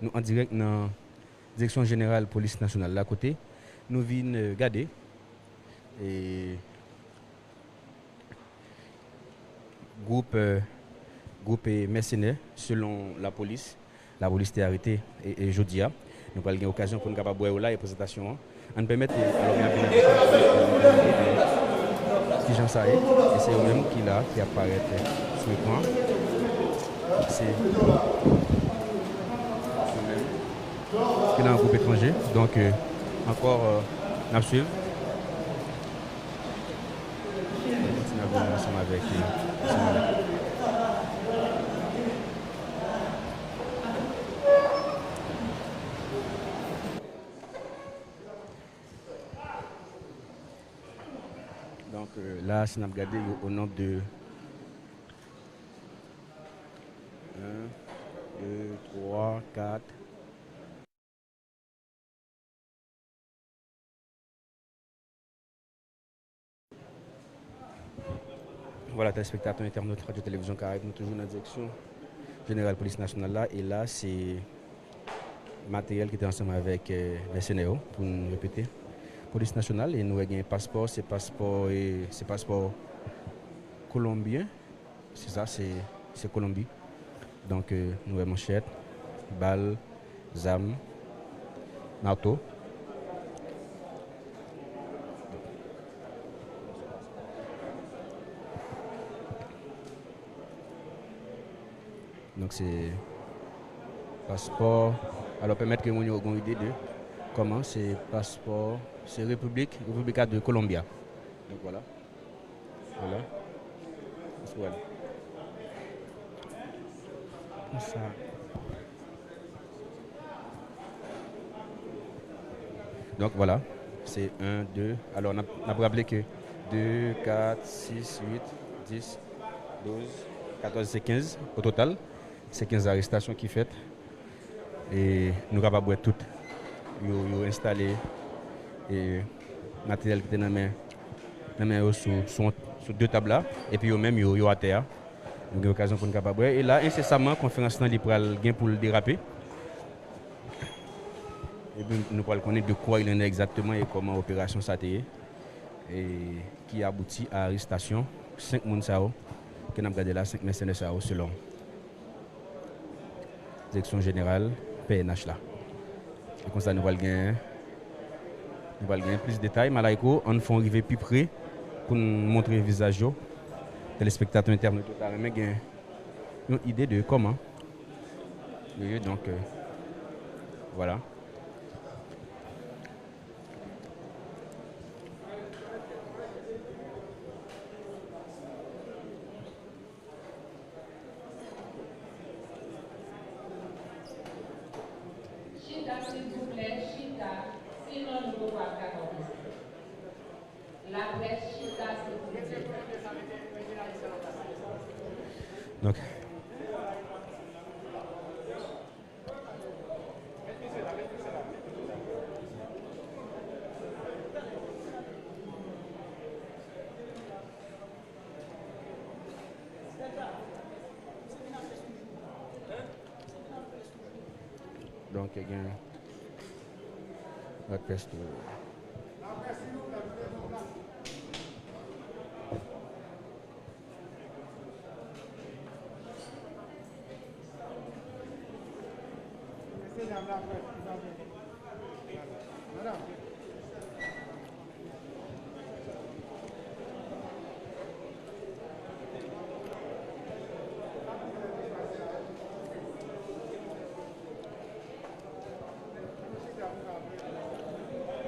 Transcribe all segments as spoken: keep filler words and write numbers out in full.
Nou an dirèk nan Direksyon Jeneral Polis Nasyonal la, kote nou vin, eh, gade, eh, gwoup, eh, gwoup, eh, mèsenè, selon lapolis, lapolis te arete, eh, eh, jodi a. Nou pral gen okazyon pou n kapab wè yo la e prezantasyon an. Ann pèmèt, eh, alò, gen anpil enfòmasyon ki jan sa ye. E se yo menm ki la, ki ap parèt, eh, sou ekran. Se yo menm ki nan gwoup etranje. Donk, eh, ankò, eh, n ap swiv. N ap kontinye ap vini ansanm avèk, eh, ansanm avèk. Donk, eh, la, si n ap gade, yo o nonb de en, de, twa, kat. Vwala, telespektatè, entènot Radyo Televizyon Karayib, nou toujou nan Direksyon Jeneral Polis Nasyonal la, e la, se materyèl ki te ansanm avèk, eh, mèsenè yo, pou n repete. Polis Nasyonal, e nou wè gen paspò, se paspò, eh, se paspò kolonbyen. Se sa, se, se Kolonbi. Donk, eh, nou wè manchèt, bal, zam, mato. Donk, se paspò. Alò, pèmèt ke moun yo gen yon ide de kòman se paspò, se Repiblik, República de Colombia. Donk, vwala. Vwala. Konsa. Donk, vwala. Se en, de. Alò, n ap, n ap raple ke de, kat, sis, uit, dis, douz, katòz, se kenz o total. Se kenz arestasyon ki fèt. E nou kapab wè tout yo, yo enstale, e materyèl ki te nan men, nan men yo sou, sou, sou de tab la. Epi yo menm, yo, yo atè a. Nou gen okazyon pou n kapab wè. E la, ensesaman, konferans lan, li pral gen pou l derape. Epi nou pral konnen de quoi il en est exactement e kòman operasyon sa te ye. E ki abouti a arestasyon senk moun sa yo, ke n ap gade la, senk mèsenè sa yo, selon Direksyon Jeneral P N H la. E konsa, nou pral gen, nou pral gen plis detay. Malayko, ann fè w rive pi pre pou n montre vizaj yo. Telespektatè, entènot yo ta renmen gen yon ide de kòman yo ye, donk, euh, vwala. Chita, silvouplè, chita. Sinon, nou poko ap ka kòmanse. Laprès, chita, silvouplè. Donk, Donk, gen lòt pès tou.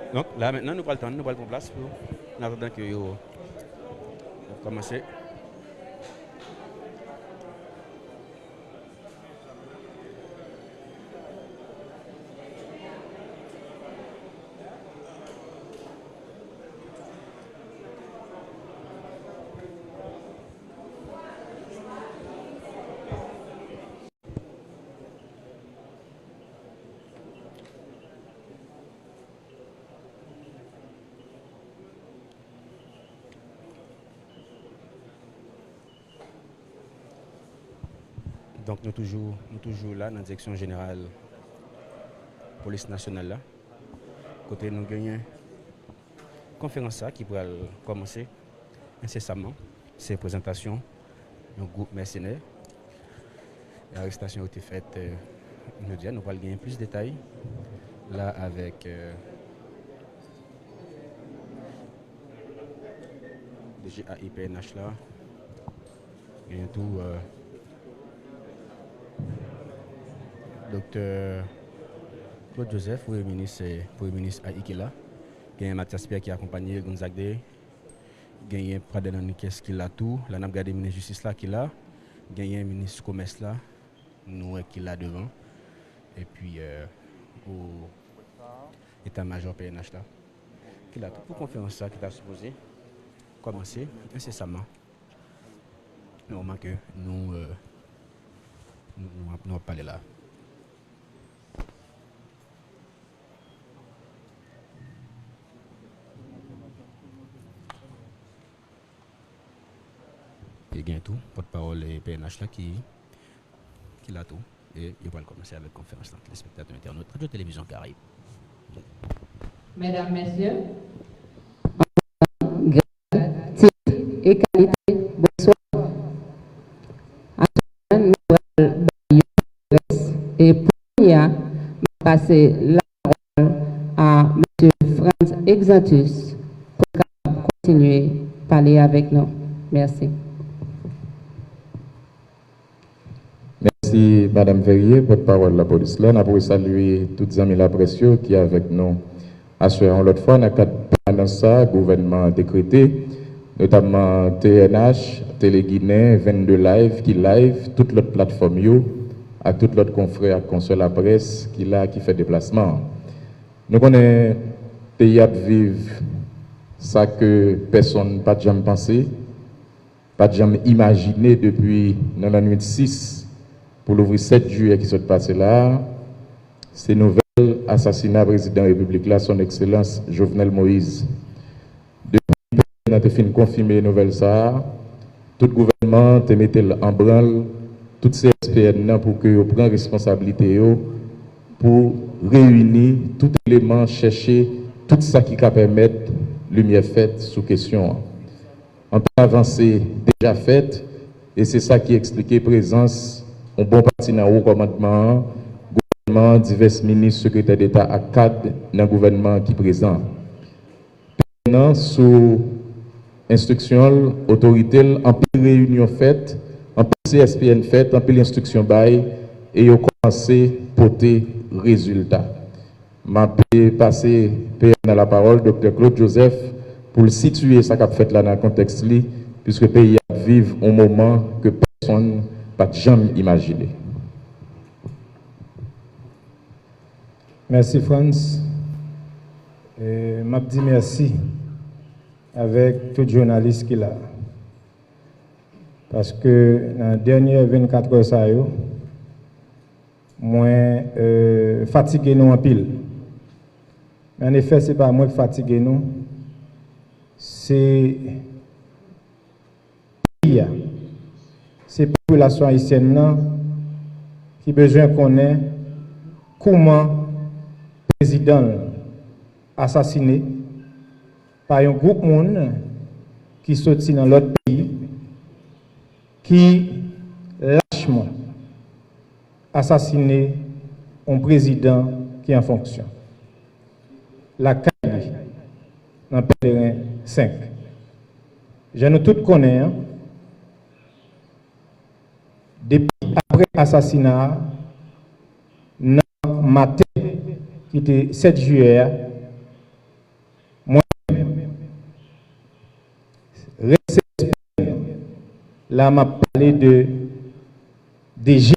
Donk, la mentnan, nou pral tann, nou pral pran plas pou, an atandan ke yo, yo kòmanse. Donk, nou toujou, nou toujou la nan Direksyon Jeneral Polis Nasyonal la, kote nou genyen konferans sa ki pral kòmanse ensesaman. Se prezantasyon yon gwoup mèsenè. Arestasyon yo te fèt, eh, jodi a. Nou pral genyen plis detay la avèk, eh, D G A I P N H la. Genyen tou, eh, Doktè Claude Joseph, Premye Minis, eh, Premye Minis A I ki la. Genyen Mathias Pierre ki akonpanye Gonzague de. Genyen Pradel Henriquez ki la tou. La n ap gade minis jistis la ki la. Genyen minis komès la, nou wè ki la devan. Epi, eh, o eta majò P N H la ki la tou pou konferans sa ki ta sipoze kòmanse ensesaman. Nan moman ke nou, eh, nou, nou ap, nou ap pale la. E gen tou pòtpawòl, eh, P N H la ki, ki la tou. E yo pral kòmanse avèk konferans lan. Telespektatè, entènot, Radyo Televizyon Karayib. Medam, mesye, tit e kalite, bonswa. Atounen nou pral bay yon adrès. E pou kounye a, m ap pase lapawòl a mesye Frantz Exantus pou l kapab kontinye pale avèk nou. Mèsi. Mèsi, Madanm Verrier, pòtpawòl lapolis la. N ap resalye tout zanmi laprès yo ki avèk nou aswè a yon lòt fwa nan kad pèmanans sa a gouvènman an dekrete, notamman T N H, Tele Ginen, vennde Live ki live, tout lòt platfòm yo, ak tout lòt konfrè ak konsè laprès ki la, ki fè deplasman an. Nou konnen peyi a ap viv sa ke pèsonn pa t janm panse, pa t janm imajine depi nan lannwit sis pou louvri sèt jiyè ki sot pase la a, se nouvèl asasina prezidan repiblik la, Son Ekselans Jovenel Moïse. Depi P N nan te fin konfime nouvèl sa a, tout gouvènman an te mete l an branl, tout C S P N nan, pou ke yo pran responsablite yo, pou reyini tout eleman, chèche tout sa ki ka pèmèt limyè fèt sou kesyon an. Anpil avanse deja fèt, e se sa ki eksplike prezans yon bon pati nan wo kòmandman an, gouvènman an, divès minis, sekretè deta ak kad nan gouvènman an ki prezan. P N nan, sou enstriksyon l, otorite l, anpil reyinyon fèt, anpil C S P N fèt, anpil enstriksyon bay, e yo kòmanse pote rezilta. M ap pase P N nan lapawòl, Doktè Claude Joseph, pou l sitiye sa k ap fèt la nan kontèks li, piske peyi a ap viv yon moman ke pèsonn pa t janm imajine. Mèsi, Frantz. E, m ap di mèsi avèk tout jounalis ki la. Paske nan dènye vennkat è sa yo, mwen, e, fatige nou anpil. Men annefè, se pa mwen k fatige nou, se peyi a, se popilasyon ayisyèn nan ki bezwen konnen kouman prezidan l asasine pa yon gwoup moun ki soti nan lòt peyi, ki lachman asasine yon prezidan ki an fonksyon lakay li nan Pèleren senk. Jan nou tout konnen an, depi apre asasina a, nan maten ki te sèt jiyè a, mwen menm, rès C S P N, la m ap pale de D G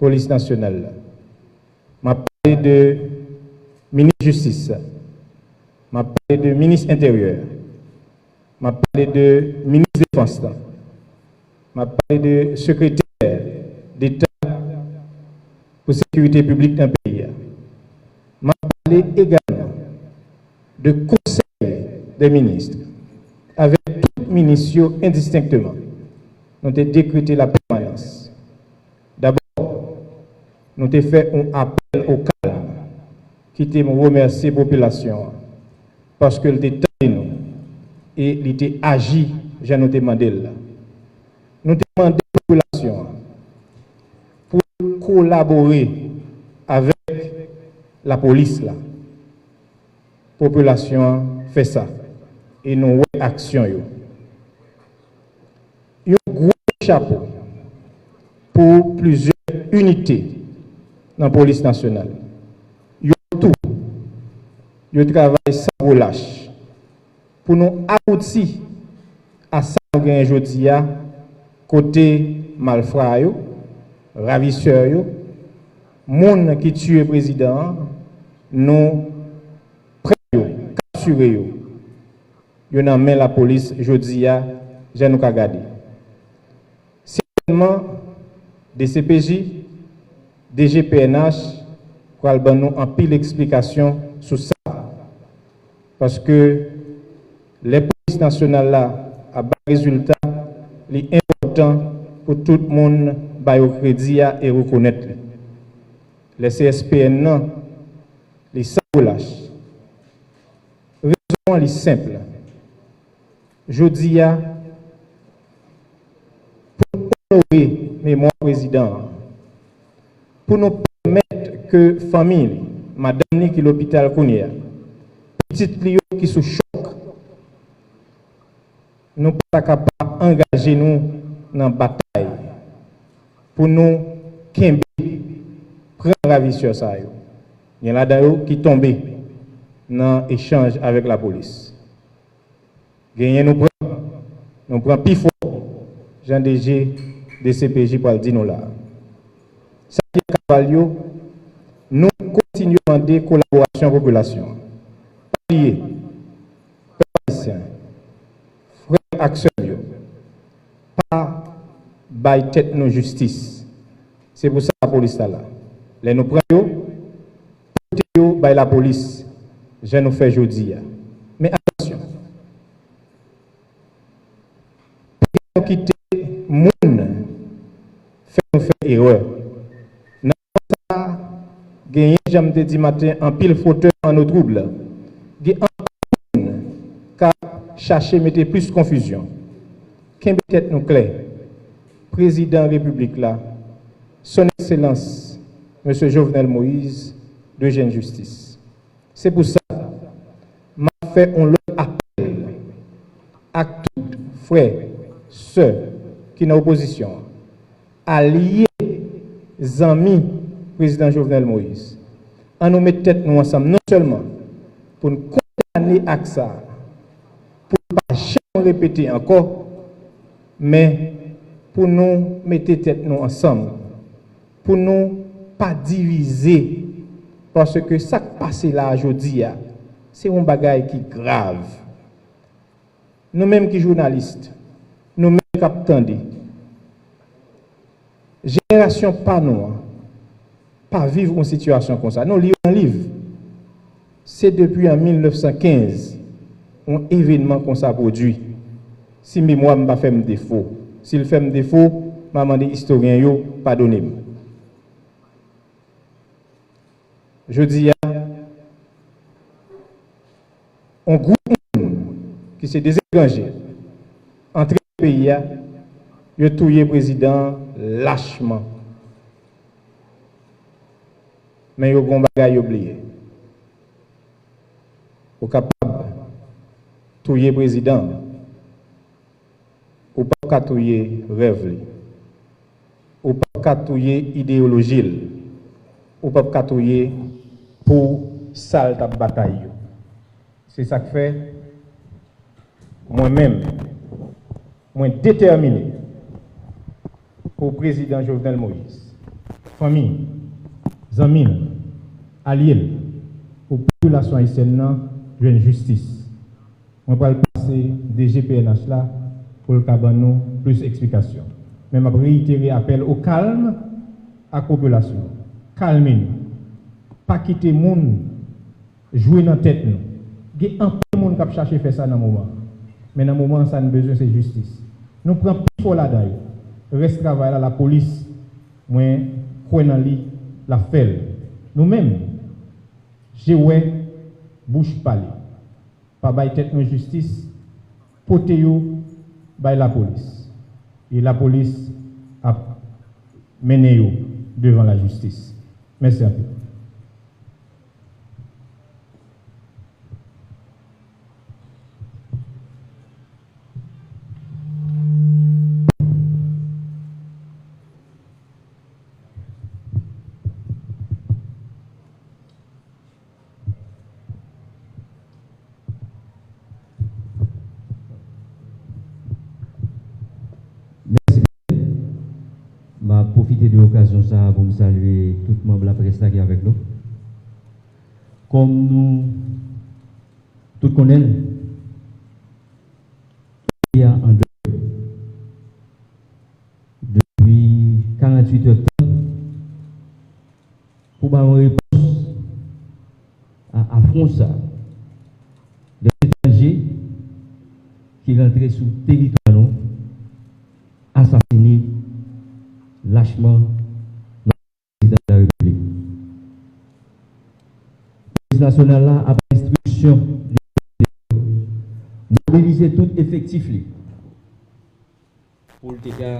Polis Nasyonal la, m ap pale de minis jistis la, m ap pale de minis enteryè, m ap pale de minis defans lan, m ap pale de sekretè deta pou sekirite piblik nan peyi a. M ap pale egalman de konsèy dè minis, avèk tout minis yo endistenkteman. Nou te dekrete lapèmanans. Dabò, nou te fè yon apèl o kalm. kite m remèsye popilasyon an, paske l te tande nou e li te aji jan nou te mande l la. Nou te mande popilasyon an pou l kolabore avèk lapolis la. Popilasyon an fè sa e nou wè aksyon yo. Yon gwo chapo pou plizyè inite nan Polis Nasyonal. Yo tou, yo travay san relach pou nou abouti a sa nou genyen jodi a, kote malfra yo, ravisè yo, moun ki tiye prezidan an, nou pran yo, kaptire yo. Yo nan men lapolis jodi a, jan nou ka gade. Sètènman, D C P J, D G P N H pral ban nou anpil eksplikasyon sou sa. Paske lè polis nasyonal la ap bay rezilta, li enpòtan pou tout moun ba yo kredi a e rekonèt li. Lè se S P N nan, li san relach. Rezon an li senp. Jodi a, pou n onore memwa prezidan an, pou nou pèmèt ke fanmi li, madanm li ki lopital kounye a, pitit li yo ki sou chòk, nou pa ta ka pa angaje nou nan batay pou nou kenbe, pran ravisè sa yo. Gen ladan yo ki tonbe nan echanj avèk lapolis. Genyen nou pran, nou pran pi fò, jan D G D C P J pral di nou la. Sa ki an kaval yo, nou kontinye mande kolaborasyon popilasyon an. Pa bliye, pèp ayisyen, frè ak sè m yo, pa bay tèt nou jistis. Se pou sa lapolis la la. Lè nou pran yo, pote yo bay lapolis, jan nou fè jodi a. Men atansyon, pa nou kite moun fè nou fè erè. Nan sa, genyen, jan m te di maten, anpil fotè an nou twoub. Gen anpil moun k ap chache mete plis konfizyon. Kenbe tèt nou klè. Prezidan Repiblik la, Son Excellence Mesye Jovenel Moïse, dwe jwenn jistis. Se pou sa, m ap fè yon lòt apèl ak tout frè, sè ki nan opozisyon an, alye, zanmi Prezidan Jovenel Moïse. An nou met tèt nou ansanm non sèlman pou n kondane ak sa, pou l pa janm repete ankò, men pou nou mete tèt nou ansanm, pou nou pa divize, paske sa k pase la a jodi a, se yon bagay ki grav. Nou menm ki jounalis, nou menm k ap tande, jenerasyon pa nou an pa viv yon sitiyasyon konsa. Nou li yo nan liv. Se depi an mil nèf san kenz yon evènman konsa pwodui. Si memwa m pa fè m defo. Si l fè m defo, m a mande istoryen yo padone m. Jodi a, yon gwoup moun ki se dezetranje antre nan peyi a, yo touye prezidan an lachman. Men yo gen yon bagay yo bliye. Ou kapab touye prezidan an, ou p ap ka touye rèv li. Ou p ap ka touye ideyoloji l. Ou p ap ka touye pou sa l t ap batay yo. Se sa k fè, mwen menm, mwen detèmine pou prezidan Jovenel Moïse, fanmi l, zanmi l, alye l, pou popilasyon ayisyèn nan jwenn jistis. Mwen pral pase D G P N H la pou l ka ban nou plis eksplikasyon. Men m ap reyitere apèl o kalm ak popilasyon. Kalme nou. Pa kite moun jwe nan tèt nou. Gen anpil moun k ap chache fè sa nan moman an. Men nan moman an, sa n bezwen, se jistis. Nou pran pi fò ladan yo. Rès travay la, lapolis, mwen kwè nan li, l ap fè l. Nou menm, Je wè, bouch pale. Pa bay tèt nou jistis, pote yo bay lapolis. E lapolis ap mennen yo devan lajistis. Mèsi anpil. Mèsi byen. M ap pwofite de okazyon sa a pou m salye tout manm laprès la ki avèk nou. Kòm nou tout konnen l, peyi a an dèy depi karanntuit èdtan pou ba yon repons a afwon sa a. Dè etranje ki rantre sou teritwa nou, asasine lachman Prezidan de la Repiblik. Polis nasyonal la ap bay enstriksyon mobilize tout efektif li pou l te ka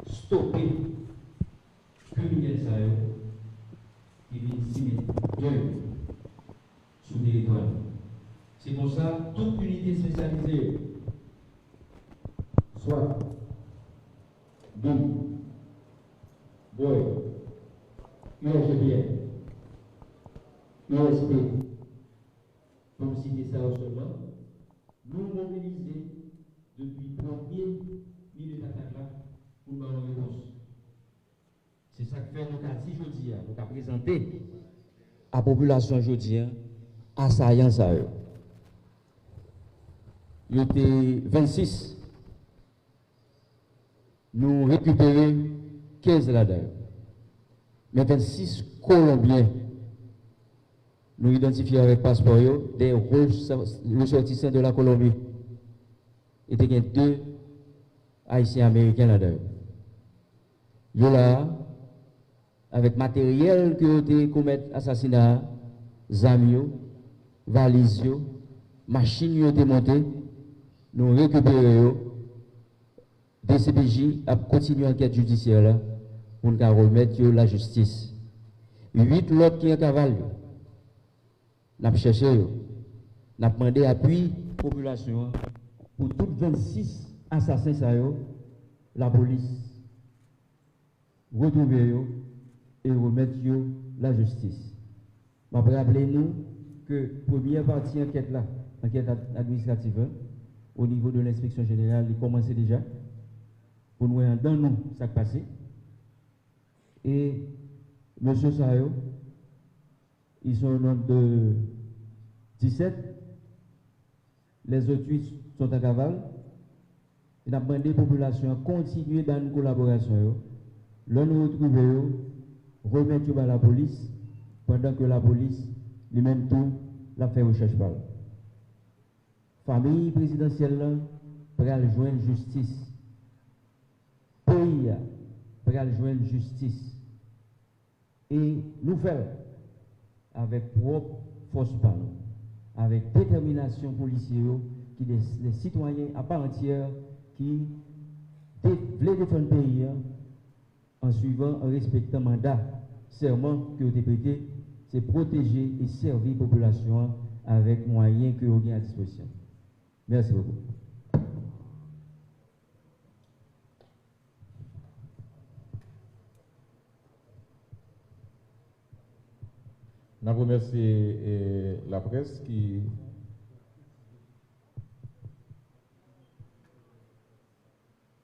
stope kriminèl sa yo ki vin simen dèy sou teritwa nou. Se konsa, tout inite espesyalize yo, swat, doub, bòy, U R G P N, U S P, pou m site sa yo sèlman, nou mobilize depi premye minit atak la pou n ba yon repons. Se sa k fè nou ka di jodi a, nou ka prezante a popilasyon jodi a, asayan sa yo. Yo te vennsis, nou rekipere kenz ladan yo. Men vennsis Kolonbyen, nou idantifye avèk paspò yo, de resò-, resòtisan de la Kolonbi. E te gen de Ayisyen Ameriken ladan yo. Yo la a, avèk materyèl ke yo te komèt asasina a, zam yo, valiz yo, machin yo te monte, nou rekipere yo. D C P J ap kontinye ankèt jidisyè la pou n ka remèt yo lajistis. Uit lòt ki an kaval yo, n ap chèche yo. N ap mande apui popilasyon an pou tout vennsis asasen sa yo, lapolis retwouve yo e remèt yo lajistis. M ap raple nou ke premyè pati ankèt la, ankèt ad-, administratif la, o nivo de lenspeksyon jeneral, li kòmanse deja, pou n wè anndan nou sa k pase. E mesye sa yo, ils sont au nombre de dix-sept. Les autres huit sont en cavale. E n ap mande popilasyon an kontinye ba nou kolaborasyon yo. Lè nou retwouve yo, remèt yo ba lapolis, pandan ke lapolis, li menm tou, l ap fè rechèch pa l. Fanmi prezidansyèl lan pral jwenn jistis. Peyi a pral jwenn jistis. E nou fè l avèk pwòp fòs pa nou, avèk detèminasyon polisye yo ki de, de sitwayen a pa antyè ki de, vle defann peyi a an swivan, an respektan manda, sèman ke yo te prete, se pwoteje e sèvi popilasyon an avèk mwayen ke yo gen a dispozisyon. Mèsi bokou. N ap remèsye, eh, laprès ki,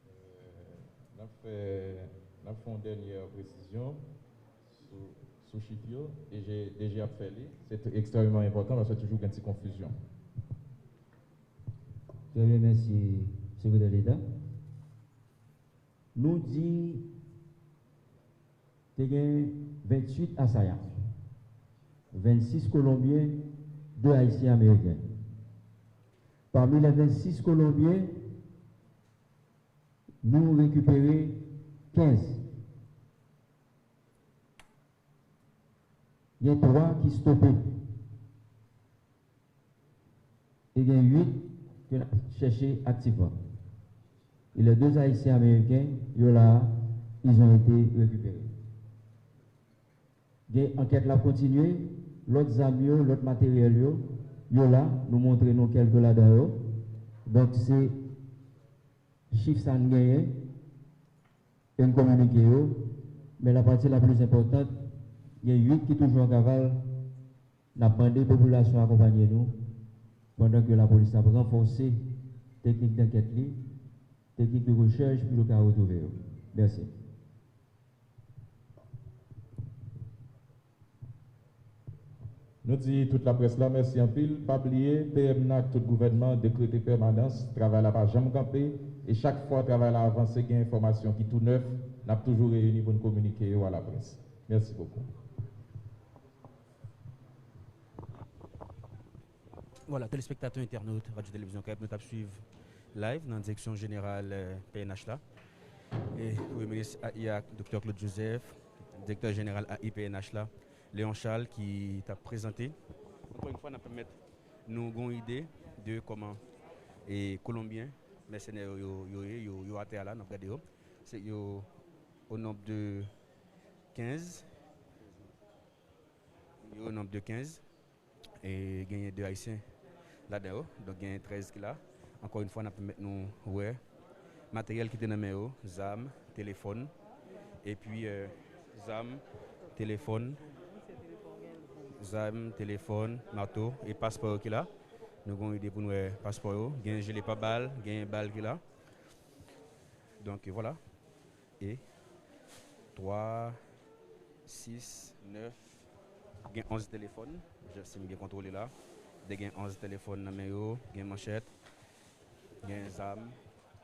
eh, n ap fè, n ap fè yon dènyè presizyon sou, sou chif yo, e je, D G ap fè li. Se t-, ekstrèmeman enpòtan paske toujou gen ti konfizyon. Trè byen, mèsi, Sekretè Deta. Nou di te gen venntuit asayan, vennsis Kolonbyen, de Ayisyen Ameriken. Pami lè vennsis Kolonbyen, nou rekipere kenz. Gen twa ki stope. Gen uit ke n ap chèche aktivman. E les deux Haïtiens américains, yo la, ils ont été récupérés. Gen ankèt la kontinye, lòt zam yo, lòt materyèl yo, yo la, nou montre nou kèlke ladan yo. Donk, se chif sa n genyen, e n kominike yo, men la pati la pli enpòtan, gen uit ki toujou an kaval, n ap mande popilasyon akonpanye nou, pandan ke lapolis ap ranfòse teknik dankèt li, teknik de rechèch, pou yo ka retwouve yo. Mèsi. Nou di tout laprès la mèsi anpil. Pa bliye, P M nan ak tout gouvènman dekrete pèmanans. Travay la pa janm kanpe. E chak fwa travay la avanse, gen enfòmasyon ki tou nèf, n ap toujou reyini pou n kominike yo a laprès. Mèsi bokou. Vwala, telespektatè, entènot Radyo Televizyon Karayib, nou t ap swiv live nan direksyon jeneral, eh, P N H la. E Premye Minis A I a, Doktè Claude Joseph, direktè jeneral A I P N H la, Léon Charles, ki t ap prezante. Ankò yon fwa, n ap pèmèt nou gon ide de kòman e Kolonbyen, mèsenè yo, yo, yo ye, yo, yo atè a la, n ap gade yo. Se yo o nonb de kenz. Yo o nonb de kenz. E genyen de Ayisyen ladan yo. Donk, genyen trèz ki la. Ankò yon fwa, n ap pèmèt nou wè materyèl ki te nan men yo, zam, telefòn, epi, eh, zam, telefòn, zam, telefòn, mato, e paspò yo ki la. Nou gon ide pou nou wè paspò yo. Gen jile pa bal, gen bal ki la. Donk, vwala. E twa, sis, nèf, gen onz telefòn, jan si m byen kontwole la. De gen onz telefòn nan men yo, gen manchèt, gen zam,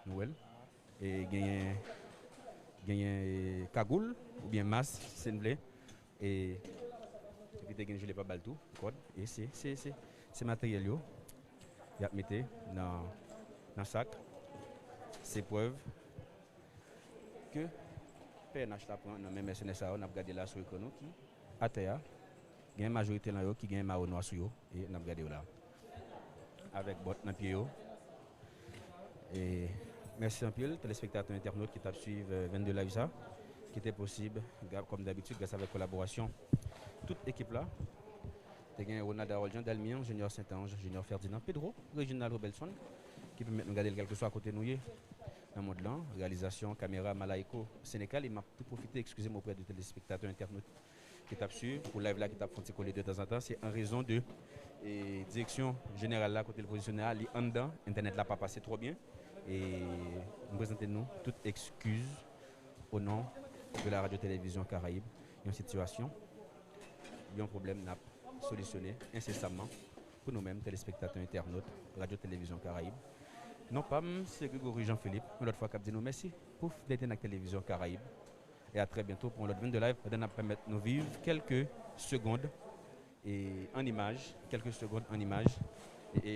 nou wè l. E genyen, genyen, e, kagoul oubyen mas, si n vle. E, epi te gen jile pa bal tou, kòd. E se, se, se, se materyèl yo y ap mete nan, nan sak. Se prèv ke P N H la pran nan men mèsenè sa yo, n ap gade la sou ekran nou, ki atè a. Gen majorite nan yo ki gen mayo nwa sou yo, e n ap gade yo la. Avèk bòt nan pye yo. E mèsi anpil, telespektatè, entènot ki t ap swiv, eh, vennde live sa, ki te posib, gra-, kòm dabitid, gras avèk kolaborasyon tout ekip la. Te gen Ronald Harold, Jean Dalmian, Junior Saint-Ange, Junior Ferdinand, Pedro, Reginald Robelson, ki pèmèt nou gade l kèlkeswa kote nou ye nan mond lan. Reyalizasyon, kamera, Malaiko, Senegal, e m ap tou pwofite, eskize m, oprè de telespektatè, entènot ki t ap swiv, pou live la ki t ap fè yon ti kole de tanzantan, se an rezon de, e, direksyon jeneral la, kote l pozisyone a, li anndan, entènèt la pa pase twò byen, e m prezante nou tout ekskiz o non de la Radio Télévision Caraïbe, yon sitiyasyon, yon pwoblèm n ap solisyone ensesamman pou nou menm, telespektatè, entènot Radio Télévision Caraïbe. Non pa m, se Gregory Jean Philippe, yon lòt fwa k ap di nou mèsi pou fidelite n ak Televizyon Karayib. E a trè byento pou yon lòt vennde live, pandan n ap pèmèt nou viv kèlke segond e an imaj, kèlke segond an imaj, e, e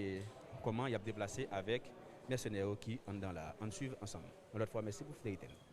kòman y ap deplase avèk mèsenè yo ki anndan la a. Ann swiv ansanm. Yon lòt fwa, mèsi pou fidelite n.